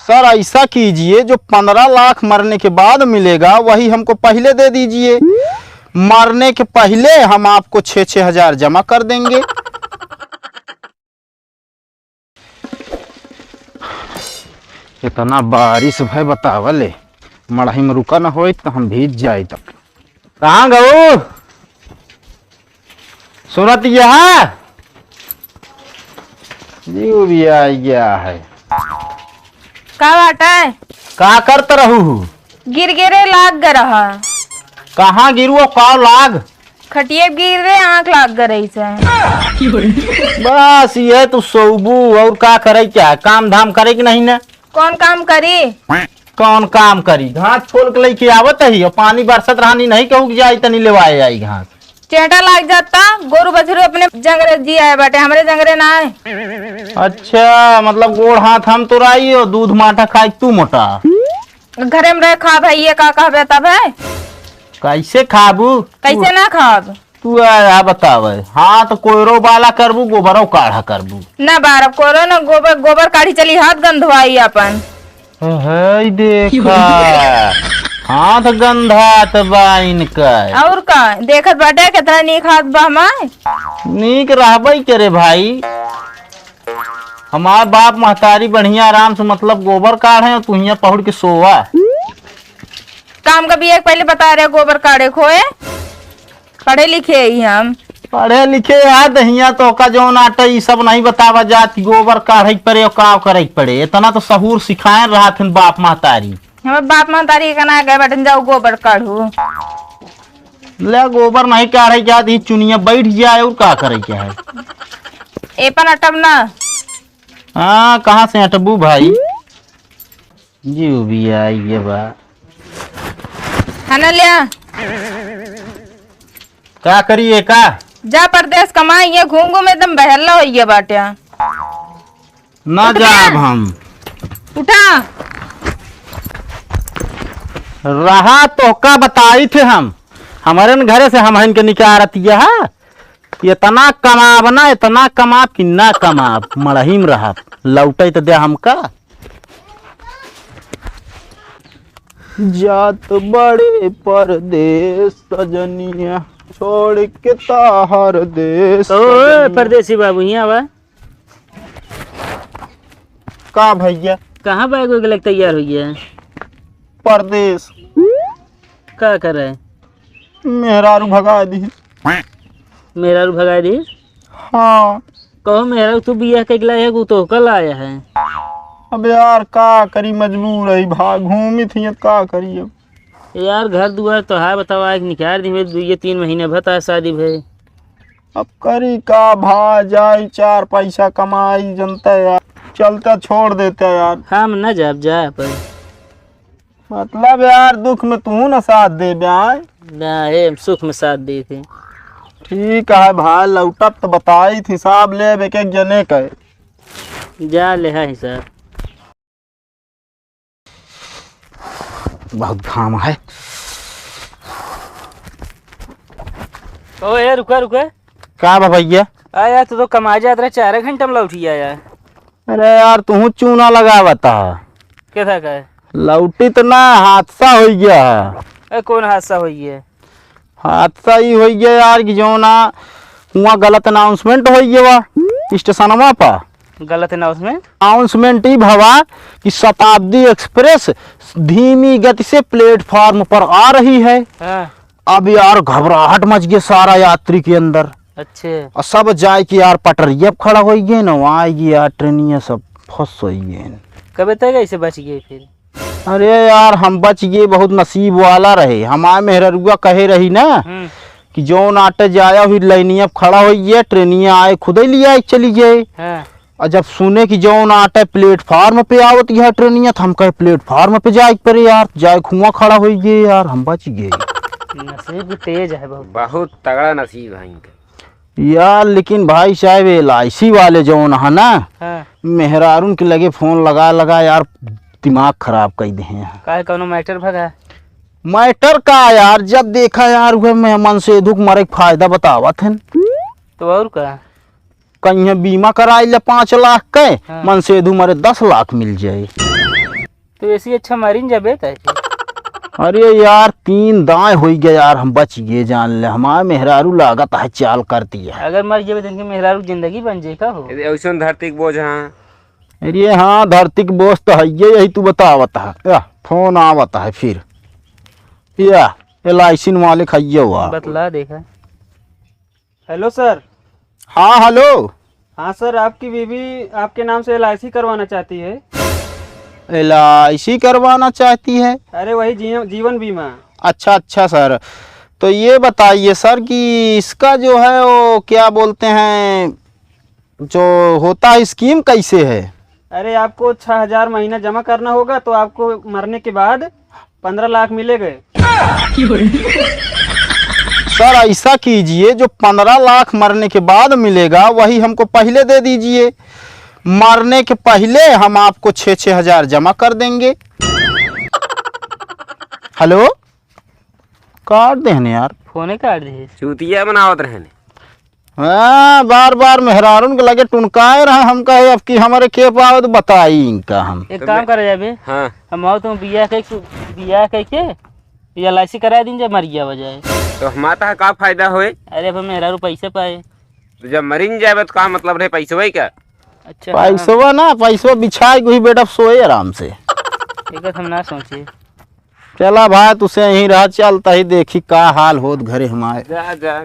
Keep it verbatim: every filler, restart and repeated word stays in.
सर, ऐसा कीजिए, जो पन्द्रह लाख मरने के बाद मिलेगा, वही हमको पहले दे दीजिए। मरने के पहले हम आपको छः छः हजार जमा कर देंगे। इतना बारिश भय बतावले, मड़ही में रुका न होइत त हम भीज जाइत। कहाँ गऊ? सुनत यह? जीव भी आ गया है। का बाटे? का करत रहू? गिर गिरे लाग ग रहा। कहाँ गिरुओ का लाग? खटिये गिर रे, आँख लाग ग रही से। बस ये तू सोबू और का करे क्या? काम धाम करे कि नहीं न? कौन काम करी? कौन काम करी? घास छोल के लेके आवत ही और पानी बरसत रहनी नहीं कहू कि जाई तनी लेवाए आई घास। चेहटा लाग जाता, गोरू बछरू अपने जंगरे जी आए बाटे, हमरे जंगरे ना आए। अच्छा, मतलब गोड़ हाथ हम तोराई और दूध माठा खाई तू मोटा। घरे में रह खा भाई, ये का कहबे तब है? कैसे खाबू? कैसे ना खाब? तू आ, आ बतावे, हाथ कोयरो बाला करबू, गोबरो काढ़ा करबू? ना बारब कोयरो, ना गोबर, गोबर काढ़ी चली, हाथ गंधवाई अपन। हई देखा, हाथ गंधात बा इनका। और का, देखत बाटे कितना नीक हाथ बा हमार। नीक रहबे करे भाई, हमार बाप महतारी बढ़िया आराम से मतलब गोबर काढ़े, तू हियां पहुड़ के सोवा। काम का भी एक पहले बता रहे, गोबर काढ़े खोए। पढ़े लिखे ही हम। पढ़े लिखे यार, दहिया तो का जौन आटे, ई सब नहीं बतावा जात कि गोबर काढ़े के पड़े और का करे के पड़े। इतना तो सहूर सिखाए रहत हन बाप महतारी। हमारे बाप महतारी के ना गए बटन जाओ गोबर काढ़ू। ले गोबर नहीं काढ़े के आत, ई चुनिया बैठ जाए और का करे के है? एपन अटब ना। हाँ, कहाँ से अटबू भाई? जीव भी आई ये बा। है ना लिया? का करी ये का? जा परदेस कमाई, ये घूम घूम एकदम बहल्ला होइए बाटे। ना उठ बे। जाब हम। उठा। रहा तो का बताई थे हम, हमारे न घरे से हम हन के निकारत यह। इतना कमाब ना, इतना कमाब कि ना कमाब, मड़ही में रहब, लौटे तो दे हमका। जात बड़े परदेस सजनिया, छोड़ के ताहर देस कहो, ए, सजनिया। परदेसी बाबू, हियाँ बा। का भैया? कहाँ बैग वैग लेके तैयार हुई है? परदेस। का करे? मेहरारू भगा दी। मेहरारू भगा दी? हाँ। कहो मेहरारू, तू बियाह कइके लाया है, तू तो कल आया है। अब यार का करी, मजबूर है भा, घूमी थी, अब का करी अब। यार घर दुआर तो है, बतावा, एक निकाल दी, दुइये तीन महीने भता शादी भई। अब करी का भा, जाई चार पैसा कमाई, जनता यार, चलता छोड़ देता यार। हम न जाब, जा पर। मतलब यार, दुख में तू न साथ देबे आए। ना, हे, हम सुख में साथ दी थी। ठीक है भाई, लौटब तो बताई थी, हिसाब लेब एक एक जने के। जा ले है हिसाब। बहुत घाम है। ओ, ए, रुका, रुका। का बा भैया? आ यार, तू तो कमाए जात रहे, चार घंटा में लौटी आया। अरे यार, तू चूना लगावत है। कैसा का है? लौटी तो ना, हादसा हो गया है। ए, कौन हादसा हो गया? हादसा ई हो गया यार कि जो ना, हुआ गलत announcement हो गया बा स्टेशनवा पर। गलत announcement? Announcement ई भवा कि शताब्दी एक्सप्रेस धीमी गति से प्लेटफॉर्म पर आ रही है। हाँ। अब यार घबराहट मच गई सारा यात्री के अंदर। अच्छे। और सब जाए कि यार पटरिया पे खड़ा हो गए ना, वहाँ आएगी यार ट्रेनिया सब फंस हो गए। कबे तक ऐसे बच गए फिर? अरे यार, हम बच गए, बहुत नसीब वाला रहे। हमारे मेहररुआ कहे रही ना हम्म। कि जौन आटे जाया हुई लाइनिया पे खड़ा होइए, ट्रेनिया आए खुदे लिया आए चली जाए। हाँ। और जब सुने कि जौन आटे प्लेटफार्म पे आवत यह ट्रेनिया, तो हम कहे प्लेटफार्म पे जाए के पड़े यार, जाए खुआ खड़ा होइए यार, हम बच गए। नसीब तेज है बहुत। बहुत तगड़ा नसीब है इनका। यार, लेकिन भाई साहब, एल आई सी वाले जौन है ना, हाँ। मेहरारून के लगे फोन लगा लगा यार, दिमाग खराब कर दे हैं। काहे, कौनो मैटर भगा? मैटर का यार, जब देखा यार, उहे मैं मनसेधु के मरे के फायदा बतावत हैं। तो और का? कहीं बीमा कराई ले पाँच लाख के, हाँ। मनसेधु मरे दस लाख मिल जाए। तो ऐसी अच्छा मरिन जाबे तय। अरे यार, तीन दाएँ होई गए यार, हम बच गए, जान ले, हमार मेहरारू लागत है चाल करती है। अगर मर जाबे तो इनके मेहरारू जिंदगी बन जाए का हो? अरे ऐसन धरती के बोझ, हाँ। अरे हाँ, धरती के बोझ तो है, यही तू बतावत है। या, फोन आवत है फिर। या, एल आई सी वाले खाइए हुआ। बतला देखा। हेलो सर। हाँ, हेलो। हाँ सर, आपकी बीवी आपके नाम से एल आई सी करवाना चाहती है। एल आई सी करवाना चाहती है? अरे वही जीव-, जीवन बीमा। अच्छा, अच्छा सर, तो ये बताइए सर कि इसका जो है वो क्या बोलते हैं, जो होता है स्कीम कैसे है? अरे आपको छः हजार महीना जमा करना होगा तो आपको मरने के बाद पन्द्रह लाख मिलेगा। सर, ऐसा कीजिए, जो पन्द्रह लाख मरने के बाद मिलेगा, वही हमको पहले दे दीजिए। मरने के पहले हम आपको छः छः हजार जमा कर देंगे। हेलो, काट देहने यार। फोने काट दे। चूतिया बनावत रहने। हाँ, बार बार मेहरारून के लगे टुनकाए रहा, हम कहे अब कि हमरे के पावे तो बताई इनका हम। एक तो काम मैं करे जाबे। हाँ। हम आओ तुम बियाह के, बियाह कह के ये एल आई सी करा दीन, जब मर गया वजह। तो हमारा का फायदा होए? अरे, अब हम मेहरारू पैसे पाए। तो जब मरिन जाबे तो का मतलब रहे पैसवे का? अच्छा, पैसवा ना, पैसवा बिछाए गुही बेटा, सोए आराम से। एक हम ना सोचे। चला भाई, तुसे यहीं रहा, चलता ही देखी का हाल होत घरे हमारे। जा, जा।